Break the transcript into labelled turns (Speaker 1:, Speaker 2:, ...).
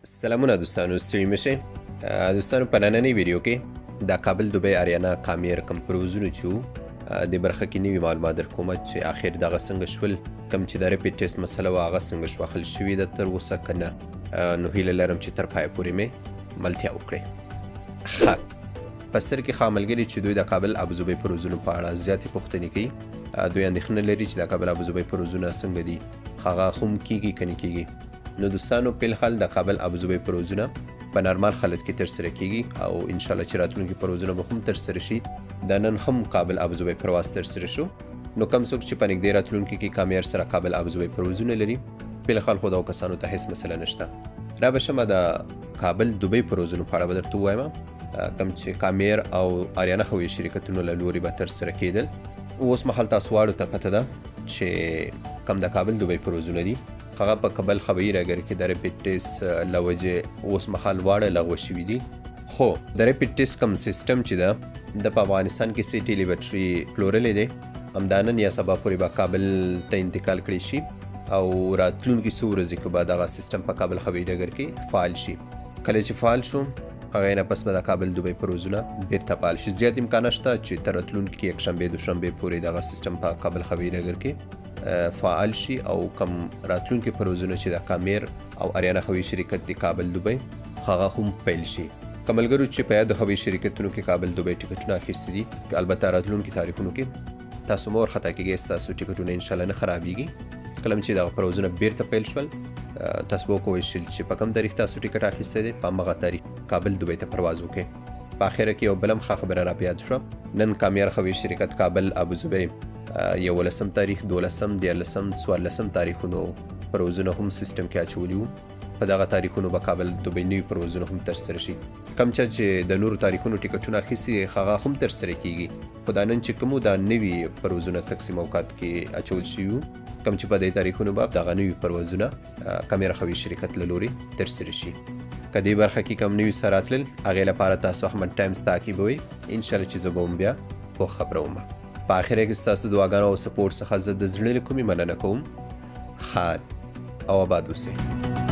Speaker 1: سلامونه دوستانو، ستړي مشه دوستانو. په نننۍ ویډیو کې د کابل دوبۍ آریانا کامیر کم پروزونو چې د برخه کې نوي معلومات در کوم چې اخر دغه څنګه شول، کم چې د ریپیټ ټیسټ مسله وه هغه څنګه شوه، حل شوې ده تر اوسه که نه. نو هیله لرم چې تر پایه پورې مې ملتیا وکړئ. ښه، په سر کې ښه ملګري چې دوی د کابل ابوظبۍ پروزونو په اړه زیاتې پوښتنې کوي، دوی اندېښنه لري چې د کابل ابوظبۍ پروزونه څنګه دي، هغه هم کیږي که نه کیږي. نو دوستانو، فلحال د کابل ابوظبۍ پروزونه په نارمل حالت کې ترسره کیږي او ان شاء الله چې راتلونکي پروزونه به هم ترسره شي. د نن هم کابل ابوظبۍ پرواز ترسره شو. نو کم څوک چې په نږدې راتلونکي کې کامیار سره کابل ابوظبۍ پروزونه لري، فلحال خو دغو کسانو ته هیڅ مسله نشته. را به شمه د کابل دوبۍ پروزونو په اړه به درته ووایم، کوم چې کامیر او آریانا هوایي شرکتونو له لوري به ترسره کېدل. اوس مهال تاسو واړو ته پته ده چې کوم د کابل دوبۍ پروزونه دي، هغه په کابل هوایي ډګر کې د ریپیډ ټیسټ له وجې اوس مهال واړه لغوه شوي دي. خو د ریپیډ ټیسټ کوم سیستم چې ده، د په افغانستان کې سیټي لیبرټري پلورلی دی، همدا نن یا سبا پورې به کابل ته انتقال کړی شي او راتلونکي څو ورځې کې به دغه سیستم په کابل هوایي ډګر کې فعال شي. کله چې فعال شو، هغې نه پس به د کابل دوبۍ پروزونه بیرته فعال شي. زیات امکان شته چې تر راتلونکي یکشنبې دوشنبې پورې دغه سیستم په کابل هوایي ډګر کې فعال شي او کم راتلونکي پروزونه چې د کامیر او اریانا هوایي شرکت د کابل دوبۍ هغه هم پیل شي. که ملګرو چې په یادو هوایي شرکتونو کې کابل دوبۍ ټکټونه اخیستي دي، البته راتلونکي تاریخونو کې تاسو مه ورخطا کېږئ، ستاسو ټکټونه انشاءالله نه خرابیږي. کله چې دغه پروزونه بیرته پیل شول، تاسو به وکولی شئ چې په کوم تاریخ تاسو ټکټ اخیستی دی، په همغه تاریخ کابل دوبۍ ته پرواز وکړئ. په اخره کې یو بل هم ښه خبره را په یاد شوه. نن کامیار هوایي شرکت کابل ابوظبۍ 11 تاریخ، 12، 13، 14 تاریخونو پروازونه هم سیستم کې اچولي وو. په دغه تاریخونو به کابل دوبۍ نوي پروازونه هم ترسره شي. کم چا چې د نورو تاریخونو ټکټونه اخیستي، هغه هم ترسره کیږي، خو دا نن چې کوم دا نوي پروازونه تقسیم اوقات کې اچول شوي وو، کوم چې په دې تاریخونو به دغه نوي پروازونه کامیار هوایي شرکت له لوري ترسره شي. که دې برخه کې کوم نوي څه راتلل، هغې لپاره تاسو احمد ټایمز تعقیبوئ. انشاءالله چې زه به هم بیا پوه خبروم. په اخره کې ستاسو دعاګانو او سپورټ څخه زه د زړه له کومې مننه کوم. ښاد او آباد اوسئ.